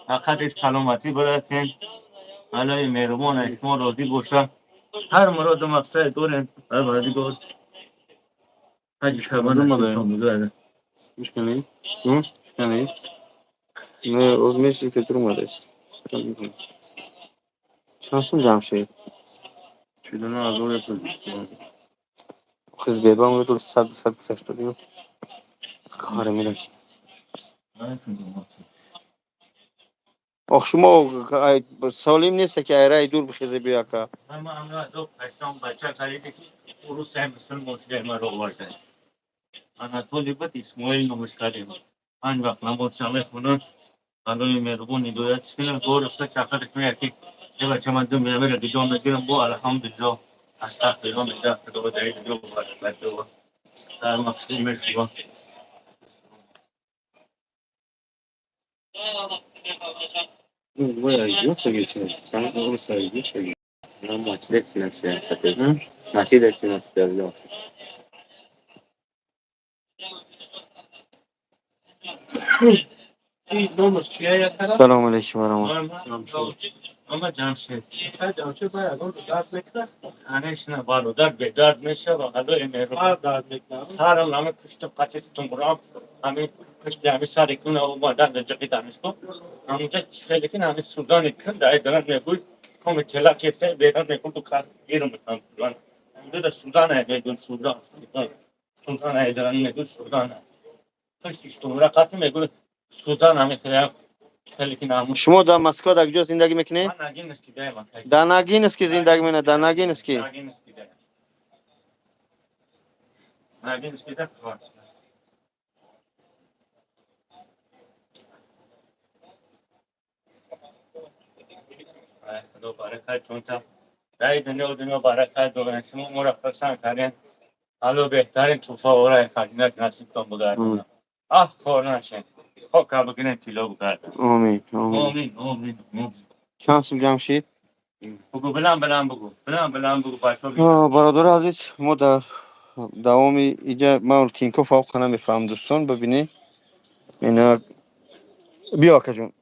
Фақат саломатӣ барасен. Аллоҳи меҳрубон аз шумо розӣ бошад. Ҳар муроду мақсад дорем. Парвардигор ҳаҷи Каъба насибтон бигардад. Мушкил нест? М? Мушкил нест? Не, меси ки дуромадааст. Чанд сум ҷамъ шуд? 49 120. Охи Сбербанк дул сад сад гузашт додем. Харе мираки. Ох, шумо солим несте, ки айраи дур бихезе биё, ака. Ман амро азоб ҳаштам бача хариде, ки урусай мусулмон шуда, маро оварда. Анатолий буд, Исмоил номаш кардем. Панҷ вақт намозша мехонад. Аллоҳи меҳрубон ҳидоят кунад. Борашта чақараш меяд, ки е бача, ман ду меамера диҷон мегирам. Бо алҳамдулиллоҳ, астағфируллоҳ мега, худо дар дунё баракат дод. Дар мақсуд мешува. Ну, я идёт, если Масҷид финансия. Номаш чия якара? Салому алейкум ва раҳматуллоҳ. Ама Ҷамшед. Ҷамшед ба ягон ҷо дард мекунад? Конечно, бародар, бедард мешава, Аллоҳи меҳрубон. Сар дард мекунад? Сарам ҳами пуштам қачи тумурам, ҳами пушти ҳами сари куна омадан дар ҷақи донишгоҳ. Ҳамунҷа хеле ки ҳами сӯзани кун дар даран мегӯй, коми тела кесе беран мекун ту кар гирум мекунам сӯзан. Ҳамунҷа да сӯзан мегӯй, сӯзан, сӯзан. Сӯзан даран мегӯй, сӯзан. Пушти тумура қати мегӯй, сӯзан ҳами хеле хеле ки намун. Шумо дар Москва дар куҷо зиндагӣ мекунед? Ман Нагинский даем. Дар Нагинский зиндагӣ мекунед, дар Нагинский. Нагинский даем. Нагинский да квартира. Ай, Худо баракат чунта. Дай дунё дунё баракат доранд. Шумо моро хурсанд кардем. Алло беҳтарин туҳфа ораи хазинаш насибтон бигардонад. Аҳ, хор нашед. Хока бигирен, тилло бигардад. Омин, омин. Омин, омин, омин. Чанд сум ҷамъ шид? Бугу, билан билан бугу. Билан билан бугу, бачаҳо. Бародари азиз, мо дар давоми иҷа ман Тинкоф авқа намефаҳмам, дӯстон, бибинед. Ина биё, акаҷон.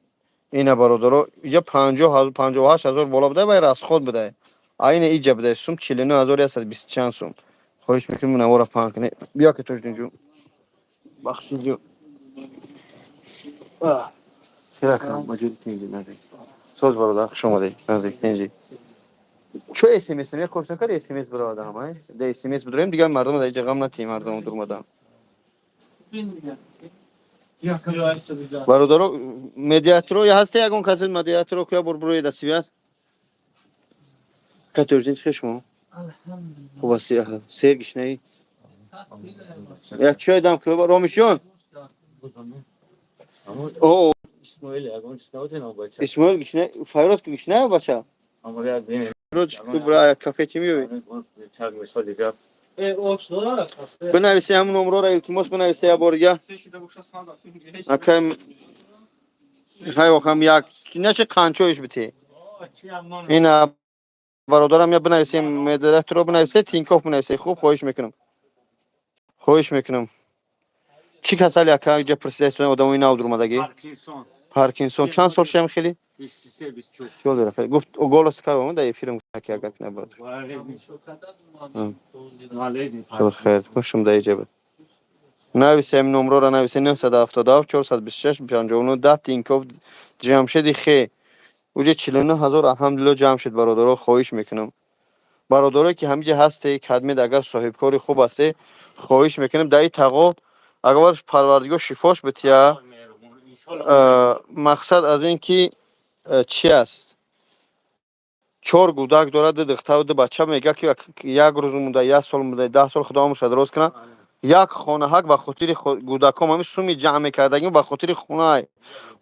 Ина, бародаро, иҷа 58 000 боло буда, вай расход буда. А ина иҷа буда сум 49 120 чанд сум. Хоҳиш мекунем, навора паҳн кунед. Биё, ака Тоҷиддинҷон. Бахшиҷо. Хелакам, маҷуди тинҷи наздик. Соз, бародар, хуш омадед. Наздик тинҷи. Чо смс намехоҳиш накарди, смс биравадам, ай? Да смс бидурем, дигар мардум дар иҷа ғам натиҳем, мардум дурмадан. Бародаро, медиаторо ҳасте, ягон касе медиаторо куя бурбурои дастиби аст? Ка Тоҷиддин, чӣ шумо? Хуб аст, сер гишнаи? Як чой дам ку, Ромишҷон? О, Исмоил ягон чиз наотена бача. Исмоил гишна, Файрод ку гишна бача? Аммо як бинем. Файрод ку бра як кафе чӣ меёбӣ? Чак мисол дигар. Э, ош дорад? Бинависе ҳамун номрора, илтимос, бинависе як бор дига. Акай ҳай охам як начи қанчоиш бите. Ина, бародарам, я бинависем, модераторо бинависе, Тинкоф бинависе. Хуб, хоҳиш мекунам. Хоҳиш мекунам. Чӣ касали, ака, иҷа пурсидаст одамои нав дурмадагӣ? Паркинсон. Паркинсон чанд сол шудам хеле? 23, 24. Чӣ дора? Гуфт голос кардам дар эфирам, ки агар набуд. Болезни. Хеле хеле хушум дар иҷа буд. Нависе ҳамин номрора, нависе: 977 426 59 10, Тинкоф Ҷамшеди хе. Уҷа 49 000, алҳамдулилло, ҷамъ шуд, бародаро. Хоҳиш мекунам, бародарое ки ҳамиҷа ҳасте, кадмед, агар соҳибкори хуб ҳасте, хоҳиш мекунем, дар ин тағо агар Парвардигор шифош бития. Мақсад аз ин ки чи аст? Чор гудак дорад, ду духтару ду бача. Мега, ки як рӯз муда, як сол муда, 10 сол, Худо мушад роз кунад. Як хонаҳак ба хотири гудаком ҳами суми ҷамъ мекардагим, ба хотири хунай.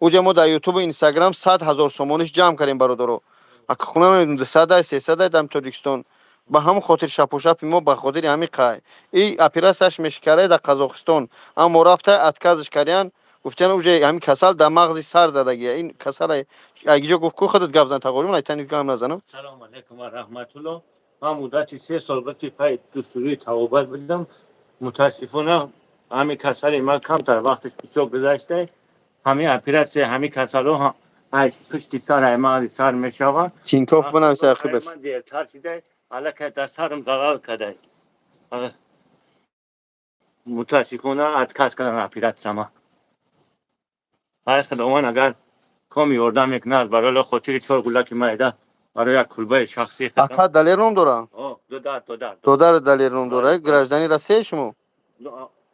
Уҷа мо дар Ютубу Инстаграм 100 000 сомониш ҷамъ кардем, бародаро. Ака, хуна намедонам, 200-ай, 300-ай дар Тоҷикистон. Ба ҳамон хотир шапушапи мо ба хотири ҳамин қай. И оператсияш мешикарай дар Қазоқистон, аммо рафта отказш кардян, гуфтян, уже ҳамин касал дар мағзи сар задагия. Ин касал агиҷо гуфт ку, худат гап зан, тағоҷон, айтани гап назанам. Салому алайкум ва раҳматулло. Ман муддати 3 сол буд, ки пай дастури табобат будам. Мутаассифона, ҳамин касали ман камтар вақташ бисёр гузашта. Ҳамин оператсия, ҳамин касалҳо. Ай пушти сар ма сар мешава. Тинькофф бинависа, ақибаш. Ман дертар шида, аллакай дар сарам залал кадай. Мутаассифона, отказ кардан оператсияма. Ай худованд агар коми ёрдам мекунад, барои хотири чор гулаки майда, барои як кулбаи шахсӣ. Ака Далер ном дора? Додар, додар. Додари Далер ном дора. Гражданин Россия шумо?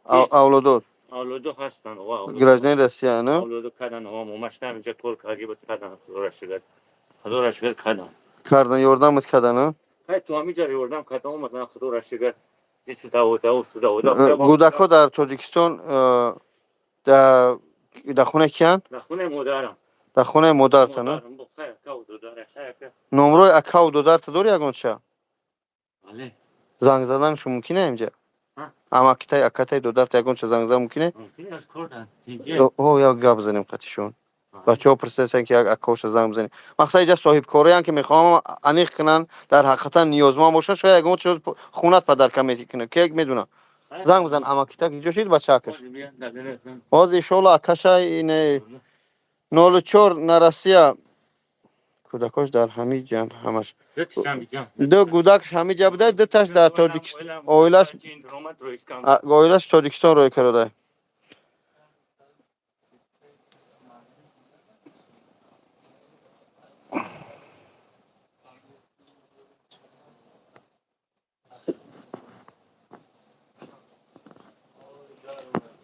Авлодор? Авлодо ҳастанд. Гражданин Россия, на? Авлодо кардан, момашна инҷа кор карди буд, кардан, худоро шукр. Худоро шукр, кардан. Кардан, ёрдамат кардан, а? Ҳай, ту ҳамиҷа ёрдам кардан, омадан, худоро шукр. Гӯдакҳо дар Тоҷикистон дар хонаи киянд? Дар хонаи модарам. Дар хонаи модарта, на? Номрои акаву додарта дори ягонча? Занг заданашо мумкин е инҷа? Амакитай, акатай, додарта ягонча занг задан мумкин е? О, як гап занем қатишон. Бачаҳо пурсидастанд, ки як акоша занг бизанем. Мақсад, инҷа соҳибкороянд, ки мехоҳам аниқ кунанд, дар ҳақиқатан ниёзманд бошанд, шояд ягон чиз хунат падарка мекунад, ки як медонад. Занг бизан, амакита ҷо шид бачаакаш. Ҳозир иншоалло акаша ине 04 на Россия. Кӯдакош дар ҳамин ҷан ҳамаш. Ду гӯдакш ҳамин ҷа буда, дуташ дар Тоҷикистон. Оилаш Тоҷикистон рӯй карда.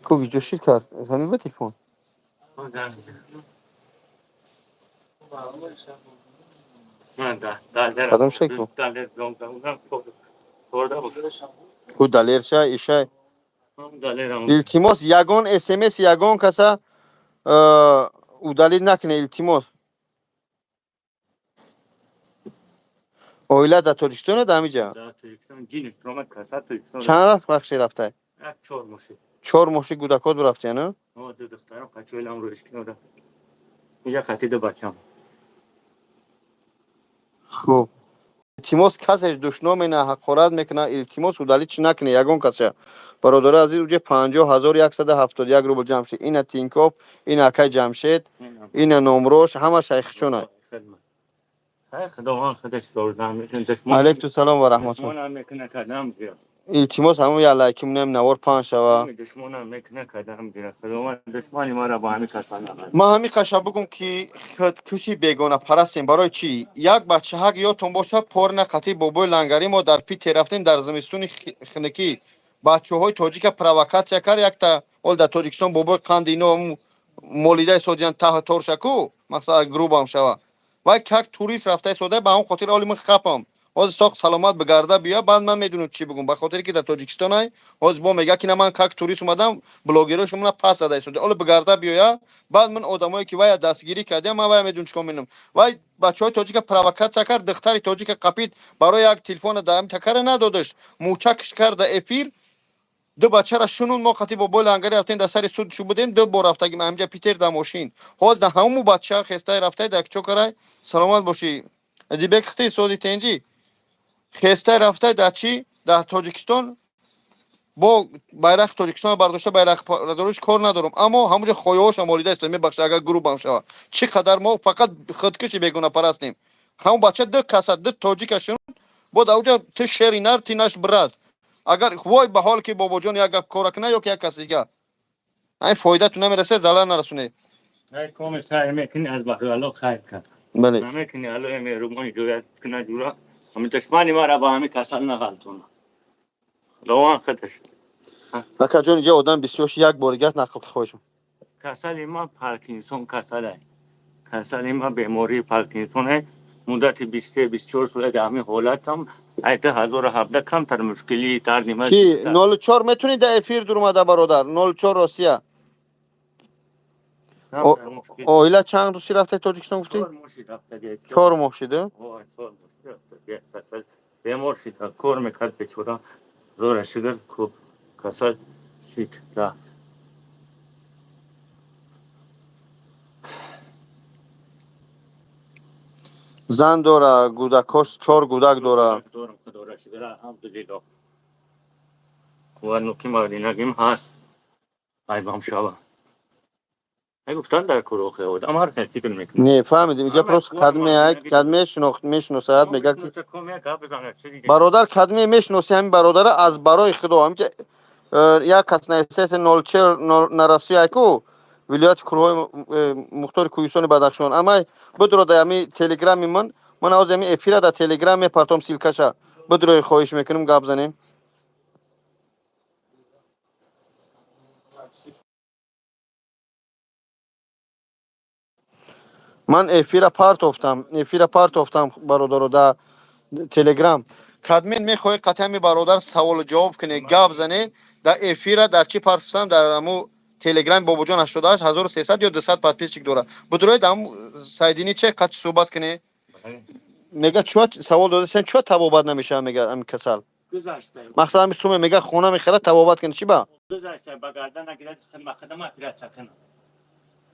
Ку ҷӯшид кард? Ҳамин ба телефон? Кадом шекл? Ку Далерша, иша. Илтимос, ягон смс ягон каса удалить накунед, илтимос. Оила дар Тоҷикистон дар ҳамин ҷа? Чанд вақт вақти рафтай? 4 моҳши гӯдакот бурафти, на? Ду духтарам қачоилам рӯишкинода. Инҷа қатиду бачам. Хуб, илтимос, касеш душном мена, ҳақорат мекунад, илтимос, удалить чӣ накунед ягон каса. Бародари азиз, уҷа 50 171 рубл ҷамъ шид. Ина Тинькофф, ина акай Ҷамшед, ина номрош, ҳама шайхчона. Худованд худаш ёрдам мекунад. Алейкум салом ва раҳматулло. Душмонам мекуна, кадам бира. Илтимос, ҳамон як лайки монем, навор паҳн шава. Душмонам мекуна, кадам бира. Худованд душмани маро ба ҳамин каса набар. Ман ҳамин қаша бигум, ки худкуши бегонапарастем. Барои чӣ? Як бачаҳак ёдтон боша, порна қатӣ бобои лангарӣ мо дар Питер рафтем, дар зимистони хунукӣ бачаҳои тоҷика провокатсия кард якта. Ол дар Тоҷикистон бобои қанди ино молидаи содиян таҳ торшаку, масалан, грубо ам шава. Вай как турист рафтаи сода, ба ҳамон хотир оли ман хапам. Ҳозир соқ саломат бигарда биё, баъд ман медонам чӣ бигум. Ба хотире ки дар Тоҷикистон ай ҳозир бо мега, ки на, ман как турист омадам, блогеро шумона пас задаи сода. Оле бигарда биёя, баъд ман одамое ки вая дастгирӣ кардям, ман вая медонам чикор менам. Вай бачаҳои тоҷика провокатсия кард, духтари тоҷика қапид, барои як телефона даам такара надодаш, мӯчакш карда эфир, ду бачара шунун. Мо қати бобои лангари рафтем, дар сари суд шу будем, ду бор рафтагим ҳамҷа Питер дар мошин. Ҳозир дар ҳамун бача хестай рафтай дар чо карай. Саломат бошӣ, Адибек хти соди тенҷи. Хестай рафтай дар чӣ, дар Тоҷикистон бо байрақи Тоҷикистон бардошта. Байрақбардориш кор надорам, аммо ҳамунҷо хояҳоша молида истода. Мебахшед, агар грубо ам шава. Чӣ қадар мо фақат худкуши бегонапарастем. Ҳамун бача ду каса, ду тоҷика шунуд, бо дар уҷа ты шери нар, ты наш брат. Агар вой ба ҳол ки бобоҷон як гап кора кунад ё ки як кас дига, ҳамин фоидату намерасад, залал нарасонед. Ай коми хайр мекунӣ, аз баҳри Аллоҳ хайр кар. Бале. Намекунӣ, Аллоҳ меҳрубони ҷӯяд кунад ҷура. Ҳамин душмани маро ба ҳамин касал нағалтона. Худованд худаш. Акаҷон, инҷа одам бисёр шид, як бори гап нақл ки, хоҳишам. Касали ма Паркинсон касалай. Касали ма бемории Паркинсоне. Муддати 23-24 сола дар ҳамин ҳолатам. Ай 2017 камтар мушкилии дарди ман. Ки 04 метунӣ дар эфир дуромада, бародар 04 Россия. Камтар мушкил. Оила чанд рӯзи рафтаи Тоҷикистон, гуфтӣ? 4 моҳ шид рафтагӣ. 4 моҳ шиду. Ой, 4 моҳ шид рафтагӣ. Касал бемор шид, кор мекард бечора. Зора шугар ку касал шид рафт. Зан дора, гӯдакош, чор гӯдак дора. Дорам, худоро шукр, алҳамдулиллоҳ. Қувват нуки мардинагим ҳаст. Айбам шава. Гуфтан дар кор, охе, одам ҳар хел фикр мекунад. Не, фаҳмидем, иҷа просто кадме, кадме шинохт, мешиносад, мега ки бародар, кадме мешиноси ҳамин бародара? Аз барои худо, ҳаминҷа як кас нависаи нолчер нарасияйку, вилояти кӯҳҳои мухтори Кӯҳистони Бадахшон. Амай бидро дар ҳами телеграми ман ҳозир ҳами эфира дар телеграм мепартом, ссылка ша бидрои, хоҳиш мекунем, гап занем. Ман эфира партофтам, эфира партофтам, бародаро, дар телеграм. Кадмен мехоҳӣ қатъи ҳами бародар саволу ҷавоб кунӣ, гап занӣ, дар эфира дар чӣ партофтам, дар ҳаму телеграми Бобоҷон 88 1300 ё 200 подписчик дорад. Бидроед, ҳам сайдини че қатъи суҳбат кунӣ. Мега, чӯ савол додасен, чӯ табобат намешавад, мега, ҳами касал. Мақсад ҳами суме, мега, хона мехарад, табобат кунӣ, чӣ ба? Ба гардан нагирад, хидам оператсия кунам.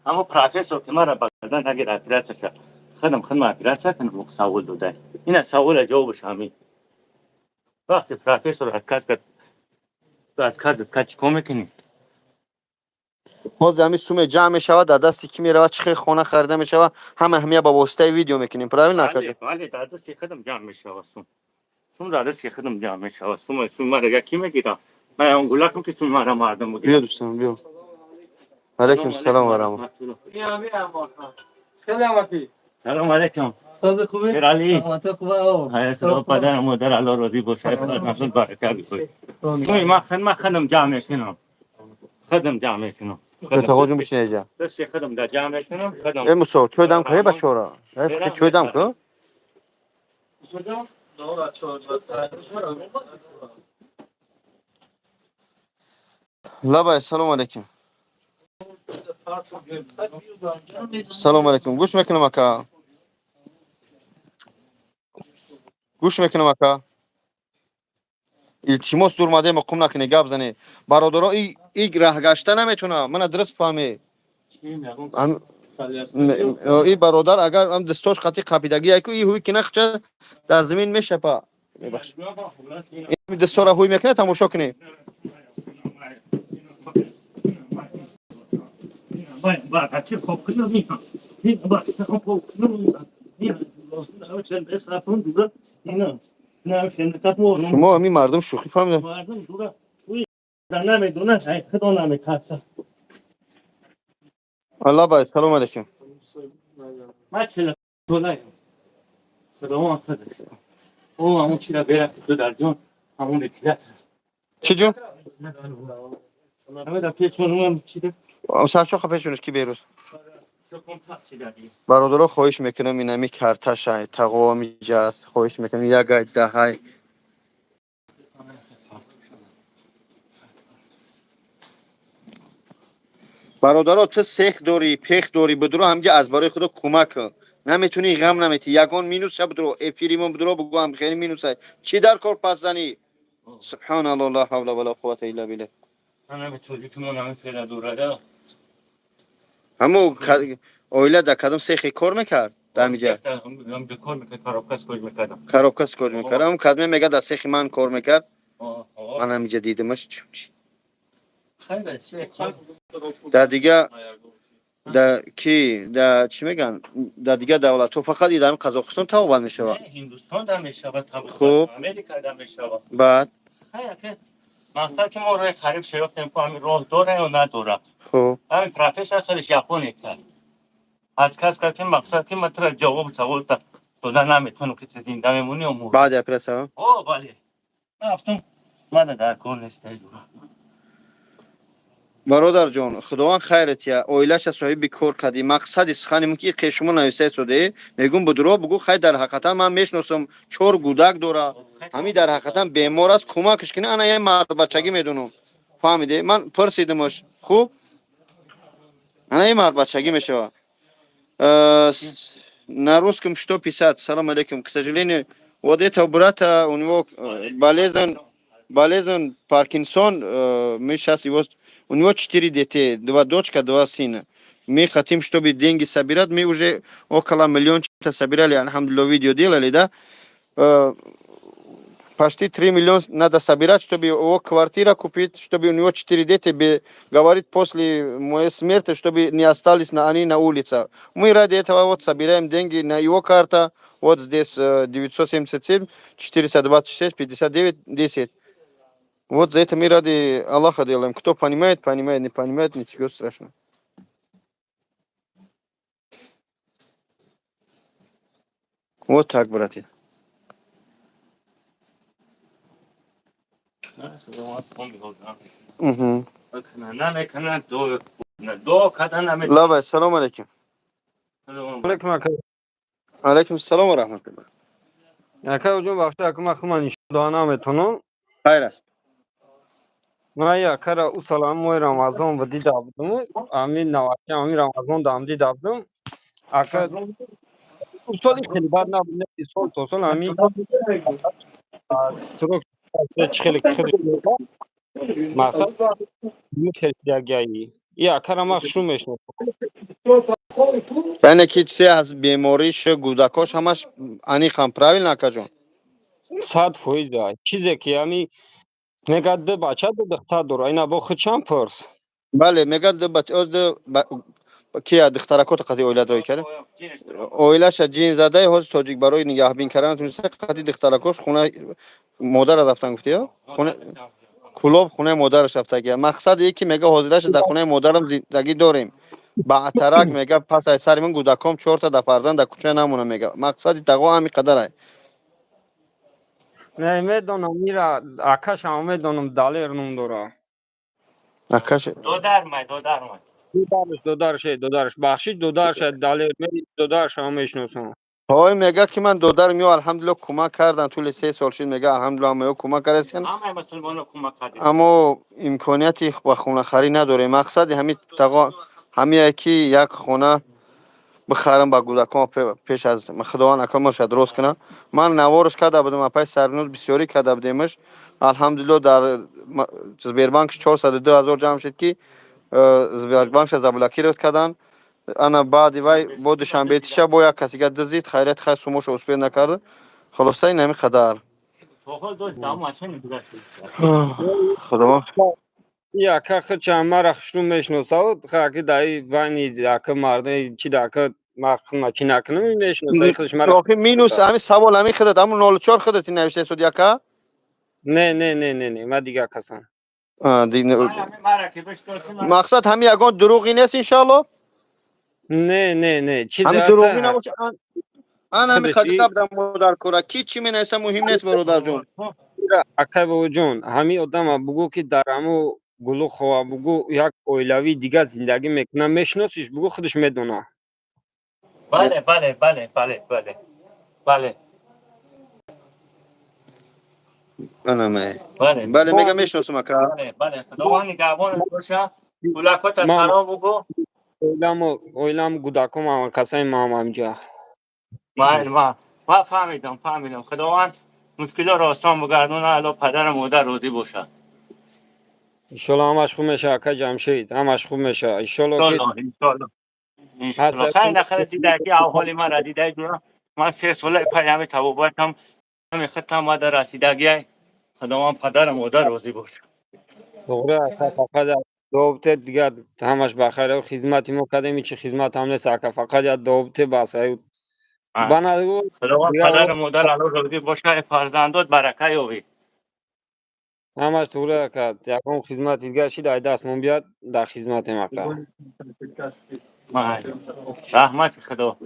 Ҳамо профессор ки мара ба гардан нагирад, оператсия шад, хидам хидм оператсия кунам. Савол дода, ина савола ҷавобаш ҳамин. Вақте профессор отказ кард, отказ кард, чӣ кор мекунӣ? Ҳозир ҳамин суме ҷамъ мешавад, дар дасти кӣ меравад, чӣ хел хона харида мешавад, ҳама ҳамия ба воситаи видео мекунем, правильно, акаҷон? Бале, дар дасти худам ҷамъ мешавад сум. Сум дар дасти худам ҷамъ мешавад. Сум мара ки мегирам? Ман он гулакам ки сум мара мардум Биё, бигирам. Дӯстон, биё. Алайкум салом ва раҳмат. Салом алейкум. ساز خوبی؟ شیرعلی. سلامت خوبه آقا. خیر خدا پدر و مادر الله راضی باشه، نسل برکت بکنه. من خودم جمع میکنم، خودم جمع میکنم. تاقا جون، بشین اینجا. دست خودم در جمع میکنم خودم. эй мусо, чой дам кунӣ бачора, чой дам кун. Hocam, doğru açıyor. Лабай, салом алейкум. Салом алейкум, гӯш мекунам, ака, гӯш мекунам, ака. Илтимос, дурмаде муқум накунӣ, гап занӣ. Бародаро, и раҳгашта наметуна, мана дуруст фаҳмӣ. И бародар, агар ам дастош қати қапидагӣ яку, и ҳуй кина хча дар замин мешапа. Мебахшед, ин дастора ҳуй мекунад, тамошо кунӣ. بچه خواب کنم می‌کنم. بچه خواب کنم. Шумо ҳамин мардум шӯхӣ фаҳмида. Мардум дура намедонад, худо наметарса. Лабай, салом алейкум. Ман 40 солаем, худованд худаш о ҳамон чира бера дударҷон, ҳамон чира. Чӣ ҷон? Ҳамеда пешонумам чида. Сарчоха пешонаш ки берӯз. Бародаро, хоҳиш мекунам, инами карташай тағомиҷа аст, хоҳиш мекунам, ягай даҳай. Бародаро, ту сех дорӣ, пех дорӣ, бидуро, ҳамҷа аз барои худо кӯмак кун. Наметунӣ, ғам наметӣ, ягон минус ша, бидуро, эфиримон, бидуро, бугӯ, ҳам хеле минусай. Чӣ дар кор пас занӣ? Субҳаналло, ла ҳавла вала қуввата илла биллаҳ. Ҳамин тоҷикимон ҳамин фела дурада. Ҳамо оила дар кадом сехе кор мекард дар ҳамиҷа? Ҳамҷа кор мекард, коробка кор мекардам. Коробка кор мекард. Ҳам кадме мега, дар сехи ман кор мекард. Ман ҳамиҷа дидимаш. Дар дига да ки да чӣ мегӯянд, дар дигар давлатҳо, фақат и дар ҳамин Қазоқистон табобат мешавад? Ҳиндустон да мешавад. Хуб. Америка да мешавад. Баъд? Мақсад ки мо роҳи қариб шинохтем, ку ҳамин роҳ дора ё надора. Хуб. Ҳамин профессор хелеш японец аст, отказ кард, ки мақсад ки ман тура ҷавоби савол дода наметавонам, ки ту зинда мемонӣ ё мурдӣ. Баъди оператсия? О, бале. Ман рафтам, мана дар кор нест ҷура. Бародарҷон, худованд хайрат я, оилаша соҳиби кор кардӣ. Мақсади сухани ки иқе шумо нависаед соде, мегӯм, будуро, бугӯ, хай, дар ҳақиқатан ман мешиносам, чор гудак дора, ҳамин дар ҳақиқатан бемор аст, кӯмакш кунӣ. Ана я мардбачагӣ медонам, фаҳмиде, ман пурсидимаш. Хуб, ана ин мардбачагӣ мешавад. На русском что писать? Салам алейкум. К сожалению, вот этого брата, у него болезнь Паркинсон, мы сейчас его. У него четыре детей, два дочка, два сына. Мы хотим, чтобы деньги собирать. Мы уже около миллион что-то собирали, альхамдулиллах, видео делали, да? Почти 3 миллиона надо собирать, чтобы его квартира купить, чтобы у него 4 дети, говорит, после моей смерти, чтобы не остались они на улице. Мы ради этого вот собираем деньги на его карта, вот здесь 977 426 59 10. Вот за это мы ради Аллаха делаем. Кто понимает, понимает, не понимает, ничего страшного. Вот так, братья. Угу. Лабай, салом алейкум. Алейкум, ака. Алейкум салом ва раҳматуллоҳ. Ака ҷон, бахши, ака, ман худман нишон дода наметонам. Хайр аст. Ман акара ӯ салам моҳи Рамазон ба дида будам. Ами наваки ами Рамазон дам дида будам. Ака, ӯ соли хеле бад набуд, сол то сол ами срок чӣ хеле худш мақсад хеле и акара ман хушу мешносам. Яъне ки чизе аз бемориш гудакош ҳамаш аниқам, правильно, акаҷон? 100%. Чизе ки ами мегӯяд, ду бача, ду духтар дора, ина бо худшам пурс. Бале, мегӯяд, ду бача, ду кия духтаракото қати оилат рой кард, оилаша ҷин задаи ҳозир тоҷик барои нигаҳбин кардан туниста, қати духтаракош хона модара рафтан, гуфтиё, хона Кулоб, хонаи модараш рафтагия. Мақсаде ки мега, ҳозираша дар хонаи модарам зиндагӣ дорем, баътарак мега, пас аз сари ман гудаком чорта да фарзанд дар кӯча намона, мега. Мақсади тағо ҳами қадарай. Не, медонам ира, акашам медонам, Далер ном дора. Акаш? Додармай, додармай. Додарш, додарш, додарш, бахшид, додарш Далер, додаршам мешиносам. Ҳой, мега ки ман додарам ё алҳамдулилло кӯмак кардан, тӯли 3 сол шуд, мега, алҳамдулилло, ҳамаё кӯмак кардастиян. Ҳамаи мусулмоно кӯмак кардем. Аммо имконияти ба хонахарӣ надорем. Мақсади ҳами тағо ҳамие ки як хона бихарам ба гудакон пеш аз Худованд акамаша дуруст кунам. Ман наворш карда будам, апай Сарнуз, бисёрӣ карда будемаш. Алҳамдулилло, дар Сбербанк 402 000 ҷамъ шуд, ки Сбербанкша заблокировать кардан. Ана баъди вай бо Душанбе тиша бо як касига дизид, хайрият, хайр, сумоша успел накарда. Хулоса, ин ҳами қадар. Худованд. Яка хича мара хушрӯ мешиносад, хаки даи байни ака мардаи чи дака махма чи накунам, мешиносад худш мара. Охи, минус ҳами савол ҳами худат, ҳамун 04 худат навишта суд, яка? Не, не, не, не, не, ма дигар касан. Мақсад ҳами ягон дурӯғӣ нест, иншоалло? Не, не, не, чизе ҳами дурӯғӣ набошад. Ан ҳами қадида модар кора ки чӣ менависа, муҳим нест, бародарҷон. Акай бобоҷон, ҳами одама бугӯ, ки дар ҳамо Гулухова, бугӯ, як оилавии дигар зиндагӣ мекунад, мешиносиш, бугӯ, худаш медонад. Бале, бале, бале, бале, бале, бале. Бале, бале, мега, мешиносам, ака. Бале, бале, Худованд нигаҳбонат боша, кӯлакота салом бугӯ. Оиламу, оилам, гудаком, ама касаи маам ҳамҷа. Ма фаҳмидам, фаҳмидам. Худованд мушкилоро осон бигардона, алло падару модар розӣ бошад. Иншолло, ҳамаш хуб мешавад, ака Ҷамшед, ҳамаш хуб мешавад, иншолло ки. Иншолло, иншолло. Хайр, нахара, дида ки аҳволи мара дидаи, ман 3 солаи пай ҳами табобатам, ҳами худтам мада расидагиай. Худованд падару модар розӣ бошад. Тоғри, ака, фақат дуо бите, дигар ҳамаш бахайр. Хизмати мо кардем, ҳичи хизмат ҳам нест, ака, фақат як дуо бите, бас. Худованд падару модар алло розӣ бошад, фарзандот барака ёбӣ. Ҳамаш туғри, ака, ягон хизмати дигар шид, ай дастмон биёд, дар хизматем, ака. Раҳмати Худо.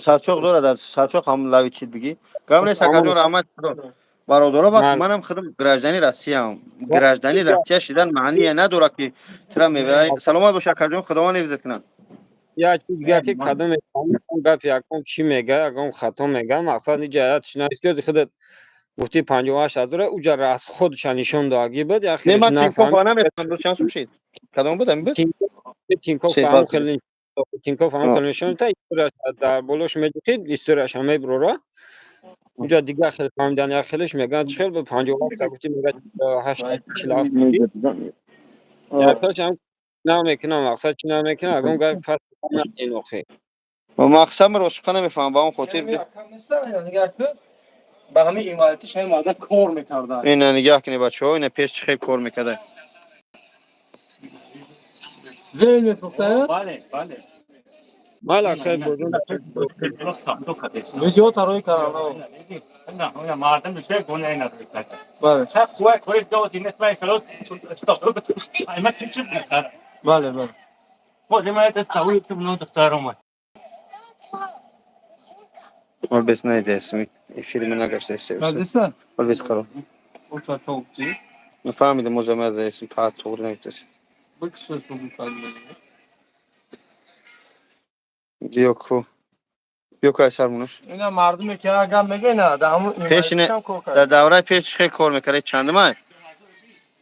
Сарчоқ дорад, сарчоқ ҳам лави чид бигӣ, гап нест, акаҷон, раҳмати Худо. Бародаро, вақт манам худам гражданин Россияам. Гражданин Россия шидан маъние надорад, ки тира мебарай. Саломат бош, акаҷон, Худованд ҳифзат кунад. Як чиз дига, ки кадом гап, ягон чӣ мега, ягон хато мега, мақсад иҷа шинависиёзи худат гуфти 58 0-а, уҷа расходша нишон додаги буд. Не, ман Тинькофф намефаҳмам, чанд сум шид, кадом буд, ҳамин буд? Тинькофф ҳам хеле, Тинькофф ҳам хеле нишон та, историяш дар болош медиҳид, историяш ҳам мебурора. Уҷа дигар хеле фаҳмидан, як хелеш мегӯянд, чӣ хел буд, 57-та гуфти, мега, 847. Як хелеш ҳам намекунам, мақсад чӣ намекунам, ягон гап пас охи. Мақсад, ман ростшуха намефаҳмам, ба он хотир. Ба ҳамин инвалидиш ҳамин марда кор мекарда. Ина нигаҳ кунед, бачаҳо, ина пеш чӣ хел кор мекарда. Зел мефурӯхта? Бале, бале. Мала акай бозон. Видео тарои канал. Мардум бисёр гунаи надорад. Бале. Шаб қуввай кори дози нест, ман иншаллоҳ стоп. Ай ма чӣ мекард? Бале, бале. Боз ма это савол ту мно духтар омад. Ол бес найдесм, эфири нагашта. Надиса? Ол бес қаро. Ота тоқти. Нафаҳмидам, озам аз эсм паат туғри нагуфтаси. Бикшо ту бифармоед. Биё ку. Биё ку, ай сармунаш. Ина мардуме ки агар мегӯяд, дар ҳамун Пеш инвалидишам кор дар карда. давраи пеш чӣ хел кор мекард? Чандумай?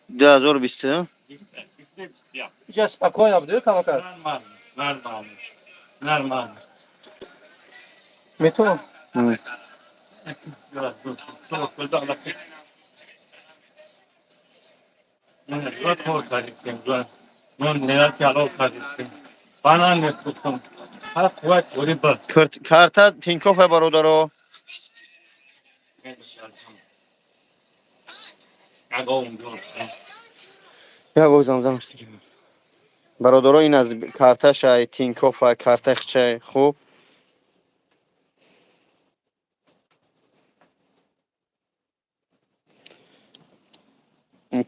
2020? Иҷа спокойно буд, камакар. Нормально, нормально. Нормально. Метавон. Карта Тинькофф, бародаро. Як бор замзам. Бародаро, ин аз карташай Тинькофф, картаи хчай, хуб.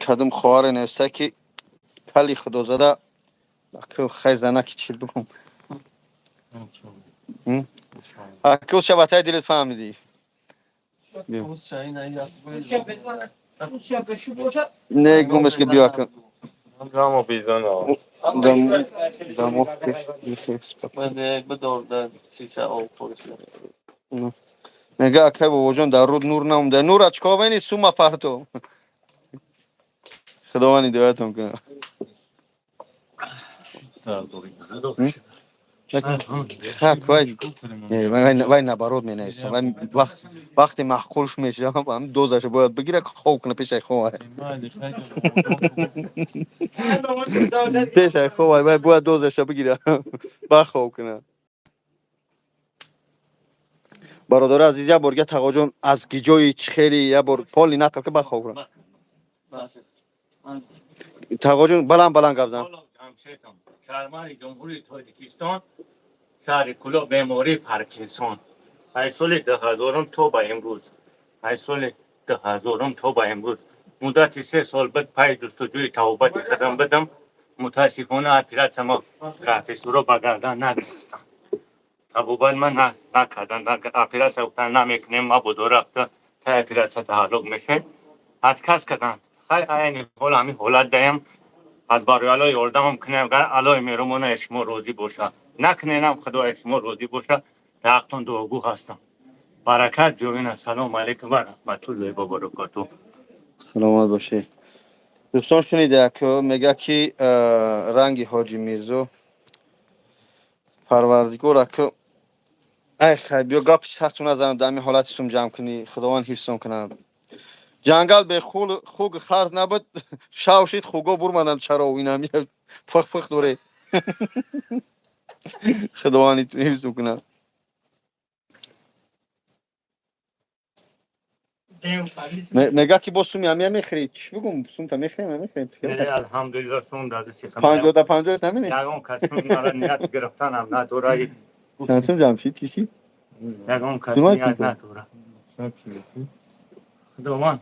Кадом хоҳаре нависта, ки пали худозада хай занаки чил бикун. Аку шабатай дилет фаҳмидӣ. Не гумеш ки биё ака. Рамо безана. Дам дамо пеш. Мега, акай бобоҷон, дар руд нур намуда. Нура чикор бени сума парто. Худованд ҳидоятон кунад. Так, вай, вай наоборот менависам. Вай вақт вақте маъқулш мешавам, ҳам дозаша бояд бигира, хоб куна пешай хоб. Пешай хоб вай бояд дозаша бигира. Ба хоб куна. Бародари азиз, як бор га тағоҷон аз гиҷои чихели як бор поли нақл ка, ба хоб куна. Тағоҷон, баланд баланд гап зан. Шаҳрванди Ҷумҳурии Тоҷикистон, шаҳри Кӯлоб, бемории Паркинсон. Аз соли 2000-ум то ба имрӯз, аз соли 2000-ум то ба имрӯз муддати 3 сол буд, пайи ҷустуҷӯи табобати худам будам. Мутаассифона, оператсия ма профессоро ба гардан нагирифтам. Табобат ман накардан, оператсия гуфтан намекунем, мабодо рафта тай оператсия таҳаллук мешавем. Отказ карданд. Хай, айни ҳол ҳамин ҳолат даям. Аз барои Аллоҳ ёрдамам кунем, агар Аллоҳи меҳрубона шумо розӣ бошад. Накуненам, Худои шумо розӣ бошад. Дар ҳақтон дуогӯ ҳастам. Баракат биёвин. Ассалому алайкум ва раҳматуллоҳи ва баракотуҳ. Саломат бошед. Дӯстон, шунида, мега ки ранги ҳоҷи Мирзо Парвардигор аку. Ай хай, биё гапи сахту назанам, дар ҳамин ҳолати сум ҷамъ кунӣ, Худованд ҳифзон кунад. Ҷангал бе хуг харз набуд, шав шид, хуго бурмаданд. Чаро инам фих фих доре? Худованд ҳифзон кунад. Мега ки бо суми ҳамия мехӯрӣ. Чӣ бигум, сумта мехӯрем, намехӯрем? Алҳамдулиллоҳ, сум дадиси. 50 да 50 наминӣ? Ягон кас мара ният гирифтанам надора. Чанд сум ҷамъ шид, чӣ? Ягон кас Думай. ният надора. Худованд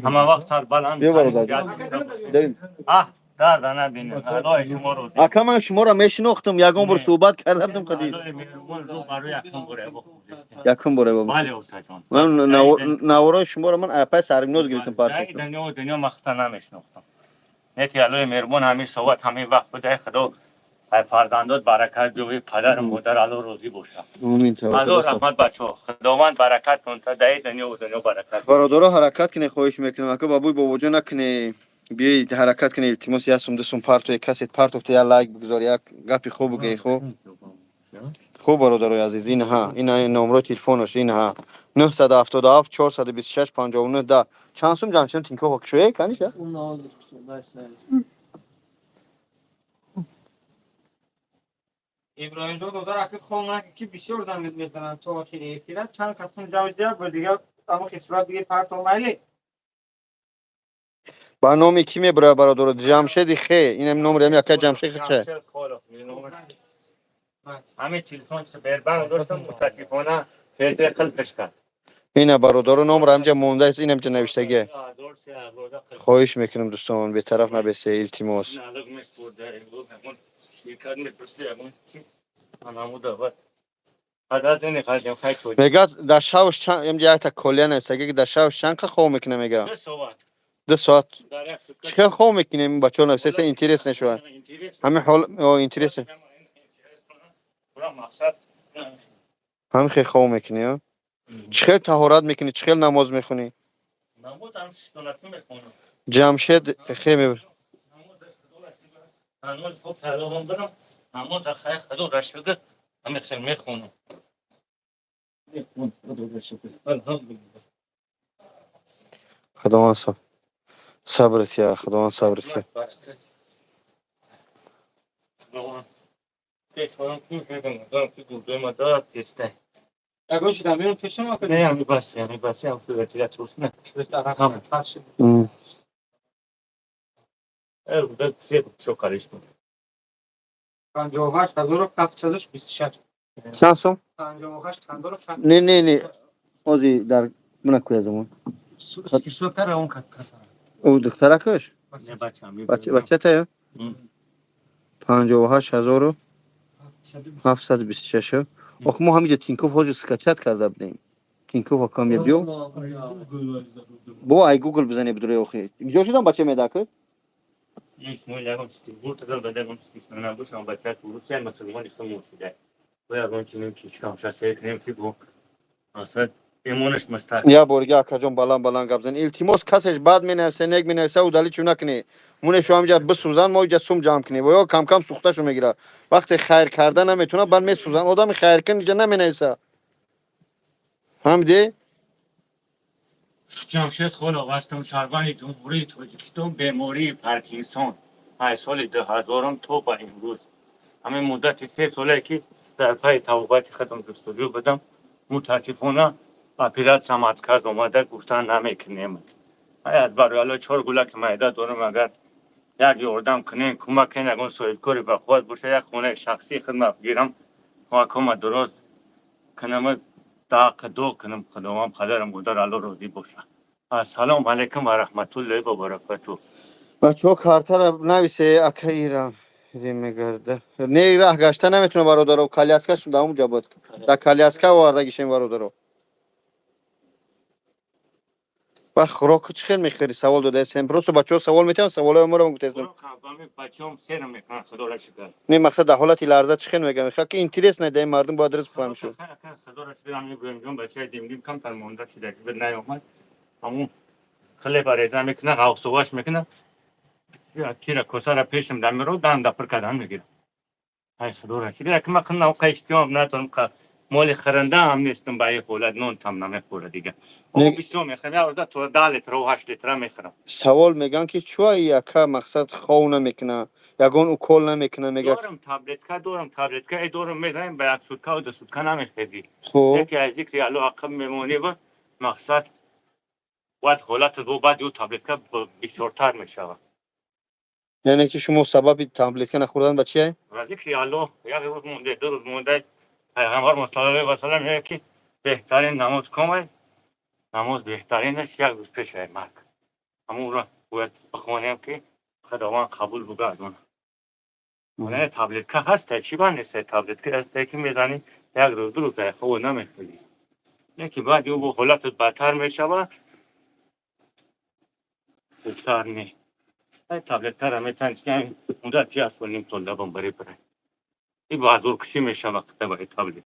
ҳама вақт сарбаланд. Биё, бародар. Аҳ, дарда набинед. Аллоҳи шумо розӣ. Ака, ман шуморо мешинохтам, ягон бор суҳбат кардам қади. Аллоҳи меҳрубон рӯ барои якум боре бохӯб. Якум боре бобо. Бале, устаҷон. Ман наворои шуморо ман апай Сарвиноз гирифтам, партофтам. Дунё махта намешинохтам. Не ки Аллоҳи меҳрубон ҳамин соат, ҳамин вақт буда, Худо ай фарзандот баракат биёвӣ, падару модар Аллоҳ розӣ бошад. Омин. Аллоҳ раҳмат, бачаҳо. Худованд баракат кун, та даи дунё дунё баракат. Бародаро, ҳаракат кунед, хоҳиш мекунам. Ака, бабои бобоҷон, накунед, биёед, ҳаракат кунед, илтимос. Як сум, ду сум партое, касе партофта, як лайк бигузор, як гапи хуб бигӯед. Хуб, хуб, бародарои азиз, инҳа, ина номрои телефонаш, инҳа: 977 426 59 10. Чанд сум ҷамъ шудем, Тинькофф кушоя каниша? Иброҳимҷон, додар, аки хол наки, ки бисёр зан мезананд то охири эфира. Чанд касум ҷавоб диҳад, бо дигар. Ба номи кӣ мебирояд, бародаро? Ҷамшеди хе, инам номри ҳами ака Ҷамшед хеча. Ҳамин телефон Сбербанк доштам, мутаассифона фезе қилфиш кард. Ина, бародаро, номро ҳамҷа мондааст, инамҷа навиштагия. Хоҳиш мекунам, дӯстон, бетараф набесе, илтимос. Налог меспурда, ширкат мепурси, ягон чи анамуда бад. Мегӯяд, дар шавш чанд, инҷа якта колия навиштагия, ки дар шавш чанд қа хоб мекунам, мега? 2 соат. 2 соат. Чӣ хел хоб мекунем, бачаҳо навиштаеса, интерес нашавад. Ҳамин ҳол интерес. Ҳамин хел хоб мекунӣ, а? Чӣ хел таҳорат мекунӣ, чӣ хел намоз мехонӣ? Ҷамшед хе меб Намоз хуб талабам дорам, намоз хай худо шукр, ҳамин хел мехонам. Алҳамдулиллаҳ. Худованд сабр тия, Худованд сабр тия. Ягон чи дамирон пешам. Не, ами бас, ами бас, ам М. 58,726. Чанд сум? 58,7. Не, не, не, ози дар мана куя замон. Скриншот равон кард. Ӯ духтаракаш? Бачатая? 58,726. Ох, мо ҳамиҷа Тинькофф ҳоҷи скачать карда будем. Тинькофф акам биё. Бо ай Гугл бизане бидуре охи. Ҷо шудам бача медакад? Исмоил ягон чизи гуртадал бад, ягон чизи набошам, бача русия мусулмони худмон шуда. Бо ягон чи нем, чи чикам шасер кунем, ки бо асад имонаш мустаҳкам. Я борга, акаҷон, баланд баланд гап зан. Илтимос, касеш бад менависа, нек менависа, удалить чу накунӣ. Муне шо ҳамиҷа бисӯзан, мо иҷа сум ҷамъ кунем. Ё кам-кам сӯхташу мегирад. Вақте хайр карда наметавонад, баъд месӯзан. Одами хайркун иҷа наменависа. Фаҳмидӣ? Ҷамшед Холов ҳастам, шаҳрванди Ҷумҳурии Тоҷикистон, бемории Паркинсон аз соли 2000-ум то ба имрӯз. Ҳамин муддати 3 солае ки дар пайи табобати худам ҷустуҷӯ будам, мутаассифона оператсиям отказ омада, гуфтан намекунем. Ай барои Алло, чор гулаки майда дорам, агар як ёрдам кунем, кӯмак кунем, ягон соҳибкори бақувват боша, як хонаи шахсии хидмат гирам, кӯмакҳома дуруст кунам, даъ кунам, Худованд падару модар Алло розӣ боша. Ассалому алайкум ва раҳматуллоҳи ва баракатуҳ. Бачаҳо, картара нависе, ака ира мегарда. Не, раҳ гашта наметавона, бародаро, коляскаш дар онҷа буд. Дар коляска овардагишем, бародаро. Ба хӯрок чӣ хел мехӯрӣ? Савол додаестем. Просто бачаҳо савол метиҳанд, саволҳои моро гуфтаестем. Бачаҳом сер мекунанд, худоро шукр. Не, мақсад, дар ҳолати ларза чӣ хел мегӯям? Ки интерес найда, ин мардум бояд ризқ фаҳм шуд. Худоро шукр, ҳамин гӯям, бачаи димдим камтар монда шуда, ки наёмад. Ҳамун хлеба реза мекунад, ғавсуваш мекунад, кира косара пешам дамеро дам да пур кардан мегирам. Ай худоро шукр, як ма қинна оқа иштиём надорам, моли хӯранда ҳам нестам, ба ин ҳолат нон там намехӯра дига. Об бисёр мехӯрам, як рӯза то 10 литра, 8 литра мехӯрам. Савол мегӯянд, ки чӯ яка мақсад хов намекуна, ягон укол намекуна, мега. Дорам таблетка, дорам таблетка, э дорам, мезанем, ба як сутка 2 сутка намехезӣ. Хуб. Яке аз зикри Аллоҳ ақиб мемонӣ ва мақсад бояд ҳолатат бо баъди ӯ таблетка бисёртар мешавад. Яъне ки шумо сабаби таблетка нахӯрдан ба чие? Ва зикри Аллоҳ як рӯз монде, 2 рӯз монде, пайғамбар саллаллоҳу алайҳи васаллам мегӯяд, ки беҳтарин намоз комай, намоз беҳтаринаш як рӯз пешаи марг. Ҳамонро бояд бихонем, ки Худованд қабул бугардонад. Не, таблетка ҳаста, чӣ ба неста, таблетка ҳаста, ки мезанӣ, як рӯз, 2 рӯз хоб намехӯрӣ. Не ки баъди ӯ бо ҳолатат бадтар мешавад, хубтар не. Ай таблеткара метавонӣ, ки муддати як сол, ним сол давом барӣ барай. И ба зӯркушӣ мешавад ба таблет.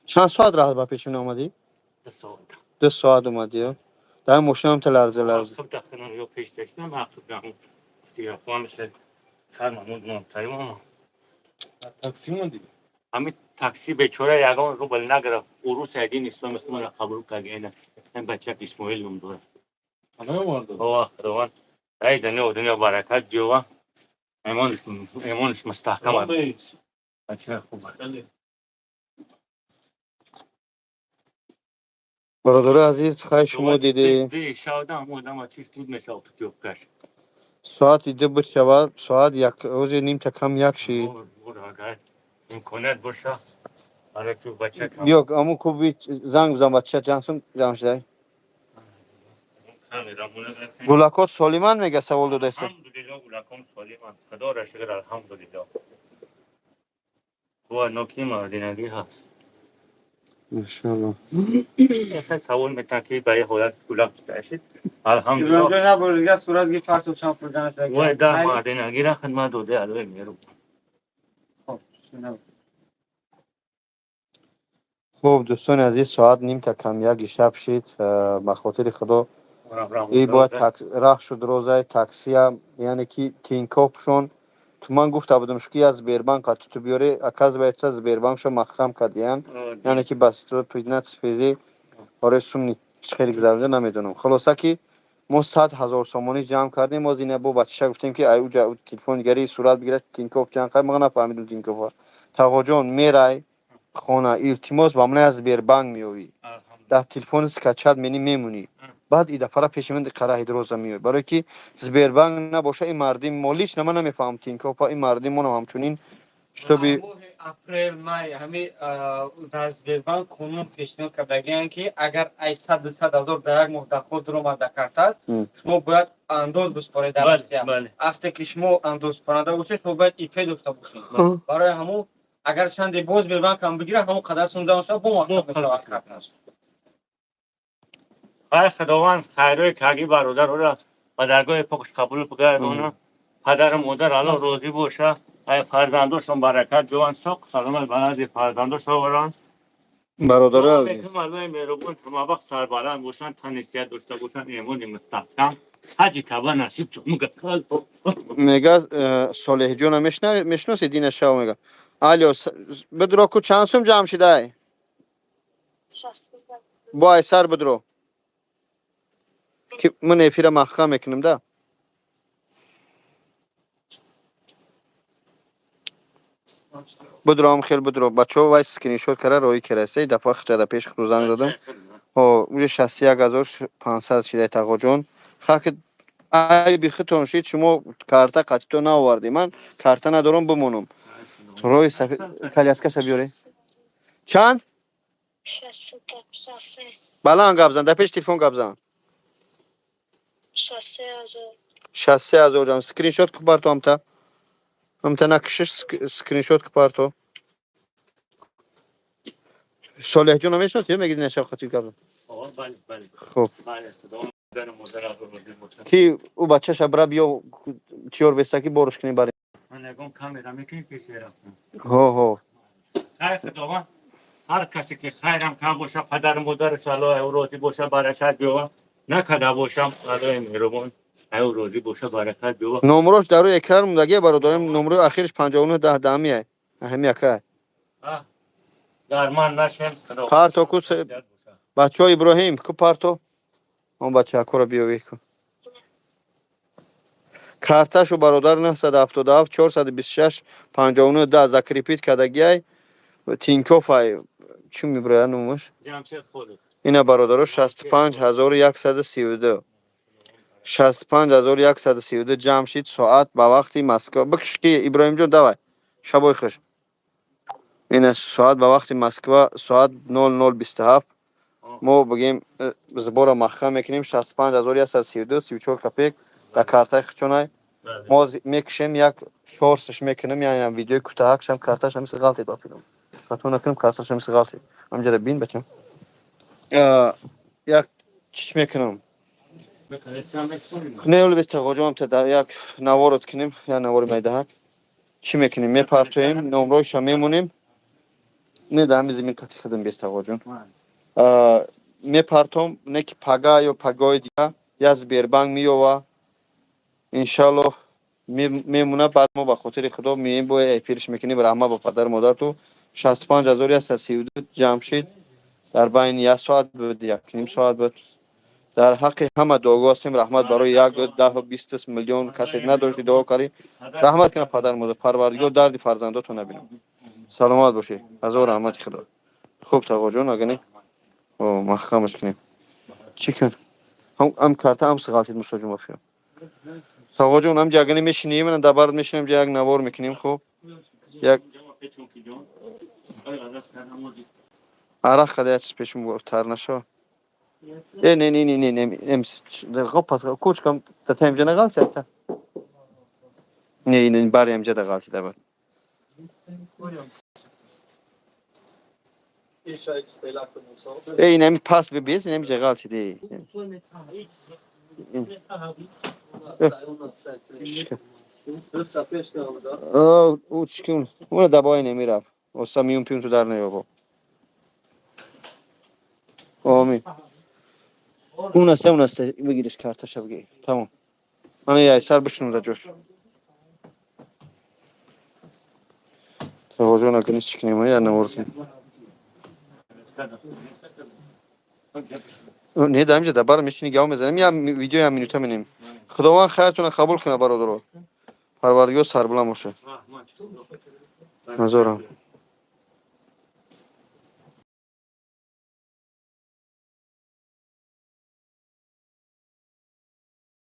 Чанд соат раҳ ба пеши мин омадӣ? 2 соат. 2 соат омадӣ, ё? Дар мошинам та ларза ларза. Ақиб дастанам ё пеш доштам, ақиб мисли сар мамуд нонтарим ама. Такси омадӣ? Ҳамин такси бечора ягон рубл нагирифт. Урус дин исломи худро қабул кард. Ин бача Исмоил ном дорад. Наоварда? О, Худованд ай дунё дунё баракат диёва. Имонаш мустаҳкам аст. Бача хуб. Бародари азиз, хай, шумо дидӣ. Шавдам одама чиз буд мешав путёвкаш. Соати 2 буд шавад, соат як ҳозир нимта кам як шид. Агар имконият боша, ара ки бача кам. Биё, аму куби занг бизан, бача ҷансум ҷамъ шудай. Гулакот солиман, мега, савол додаиста. Алҳамдулилло, гулаком солиман, худоро шукр, алҳамдулилло. Ва ноки мардинагӣ ҳаст. Машаалло. Хеле савол метан ки ба ин ҳолат гулак чида шид. Алҳамдулилло. Иброҳимҷон, як бор дигар сурат гирифт, ҳар суб чанд пул ҷамъ шуда. Вай да мардинагира хидмат дода, аллои меру. Хоб, шунав. Хуб, дӯстони азиз, соат нимта кам яки шаб шид. Ба хотири Худо и бояд раҳ шуд розаи таксия, яъне ки Тинькоффшон. Ту ман гуфта будам, ки я Сбербанк қати ту биёре, оказывается, Сбербанкшо маҳкам кардиян, яъне ки ба 115 фези барои сумни хеле гузаронда намедонам. Хулоса ки мо 100 000 сомонӣ ҷамъ кардем. Боз ина бо бачаша гуфтем, ки ай уҷа телефон дигари сурат бигирад, Тинькофф ҷамъ кард. Ма нафаҳмидум Тинькоффа. Тағоҷон, мерай хона, илтимос, ба ман аз Сбербанк меёвӣ, дар телефони скачать мени мемонӣ, баъд и дафъара пеши ман қараҳид роза меоӣ, барое ки Сбербанк набоша, ин мардим мо лично ман намефаҳмам Тинькоффа, ин мардим монам ҳамчунин, чтобы Моҳи апрел, май ҳами дар Сбербанк қонун пешниҳод кардагиянд, ки агар ай сад 200 000 дар як моҳ доход дуромада картад, шумо бояд андоз биспоред дар Россия. Вақте ки шумо андозпаранда бошед, шумо бояд ИП дошта бошед. Барои ҳамун агар чанде боз Сбербанк ҳам бигирад, ҳамон қадар сум ҷамъ шавад, бо муваффақ мешавад карташ. Хай, худованд хайрои каги бародарора ба даргоҳи покш қабул бигардона. Падару модар Аллоҳ розӣ боша, ай фарзандошон баракат биёванд, соқ саломат ба назди фарзандош оваранд. Бародари азиз. Мекунам, Аллоҳи меҳрубон ҳамавақт сарбаланд бошанд, тани сиҳат дошта бошанд, эмони мустаҳкам, ҳаҷи Каъба насиб. Мега, Солеҳҷона мешиноси, дина шав мега. Алё, бидро ку, чанд сум ҷамъ шидай? Бо айсар бидро, ки ман эфира маҳкам мекунам да. Бидро, ам хел бидро, бачаҳо, вай скриншот кара роӣ кераста. Дафъа хичада пеш худо занг задам. Ҳо, уже 61 500 шидай, тағоҷон. Хаки айби худтон шид, шумо карта қатито наовардӣ. Ман карта надорам, бимонам. Роҳи сафед коляскаша биёре. Чанд? Баланд гап зан, дар пеши телефон гап зан. 63 000 ҷам. Скриншот ку, парто амта. Амта накишиш, скриншот ку, парто. Солеҳҷон мешиносӣ? Ё мегиди нашав қатӣ гап зан? Хуб. Ки ӯ бачаша бира биё, тиёр беста, ки борш кунем барем. Ҳо, ҳо. Хайр, худованд ҳар касе ки хайрам кам боша, падару модараш Аллоҳ ӯ розӣ боша, баракат биёва, накарда бошам, Аллоҳи меҳрубон ӯ розӣ боша, баракат биёва. Номрош дар рӯи экран мондагия, бародарем, номрои ахириш 59 10 даҳамия, ҳами яка. Дар ман нашем. Парто ку, бачаҳо, Иброҳим ку, парто, он бачаакоро биёвӣ ку. Карташу, бародар, 977 426 59 10 закрепить кардагиай, Тинькофф-ай. Чӣ мебирояд номаш? Ина, бародаро, 65 132, 65 132 ҷамъ шид. Соат ба вақти Москва бикш, ки Иброҳимҷон, давай, шабои хуш. Ина, соат ба вақти Москва соат 00:27 мо бигем, сбора маҳкам мекунем. 65 132 34 копеек дар картаи хучонай. Мо мекушем, як шорсш мекунем, яъне видеои кӯтаҳакшам. Картааш ҳамиси ғалтед, бапирам, хато накунам, картааш ҳамиси ғалтед. Ҳамҷара бин, бачам, як чич мекунам. Не, оли бес, тағоҷонам, як наворот кунем, як навори майдаҳак чӣ мекунем, мепартоем, номроиша мемонем. Не, дар ҳами зимин қати худам бес, тағоҷон, мепартом, не ки пага ё пагоҳи дига я Сбербанк меёва, иншаллоҳ, мемона. Баъд мо ба хотири Худо меем, бо эфирш мекунем. Раҳмат ба падару модарату. 65 132 ҷамъ шид дар байни як соат буд, якним соат буд. Дар ҳаққи ҳама дуогӯ ҳастем. Раҳмат барои як даҳу бист миллион касе надошти дуо карӣ. Раҳмат кунад падару модар, Парвардигор дарди фарзандотон набинам. Саломат бошед, ҳазор раҳмати Худо. Хуб, тағоҷон, агани. Маҳкамаш кунем. Чӣ кун? Ҳам карта ҳам сиғалтид, Мусоҷон, мафиё. Савоҷон, ҳам ҷагани мешинем, мана дабард мешинем, ҷа як навор мекунем, хуб? Як арақ қада як чиз пешум тар нашава. Э, не, не, не, не, не, не, хоб, пас кучкам та таимҷа нағалти та. Не, не, бари амҷа да ғалти даба. Э, инами пас бибез, инами ҷа ғалти де. У чикун, уна дабои немираф. Оста миюн пиюн ту дар неёбо. Омин. Унасе, унасе, бигириш карташа бигир. Тамом. Мана яй сар бишинум да ҷош. Тавоҷон, агар чӣ кунем, я навор кунем. Не, да инҷа дабар мешини, гав мезанем, я видео я минута менем. Худованд хайртона қабул кунад, бародаро. Парвардигор сарбуланд бошад. Назорам.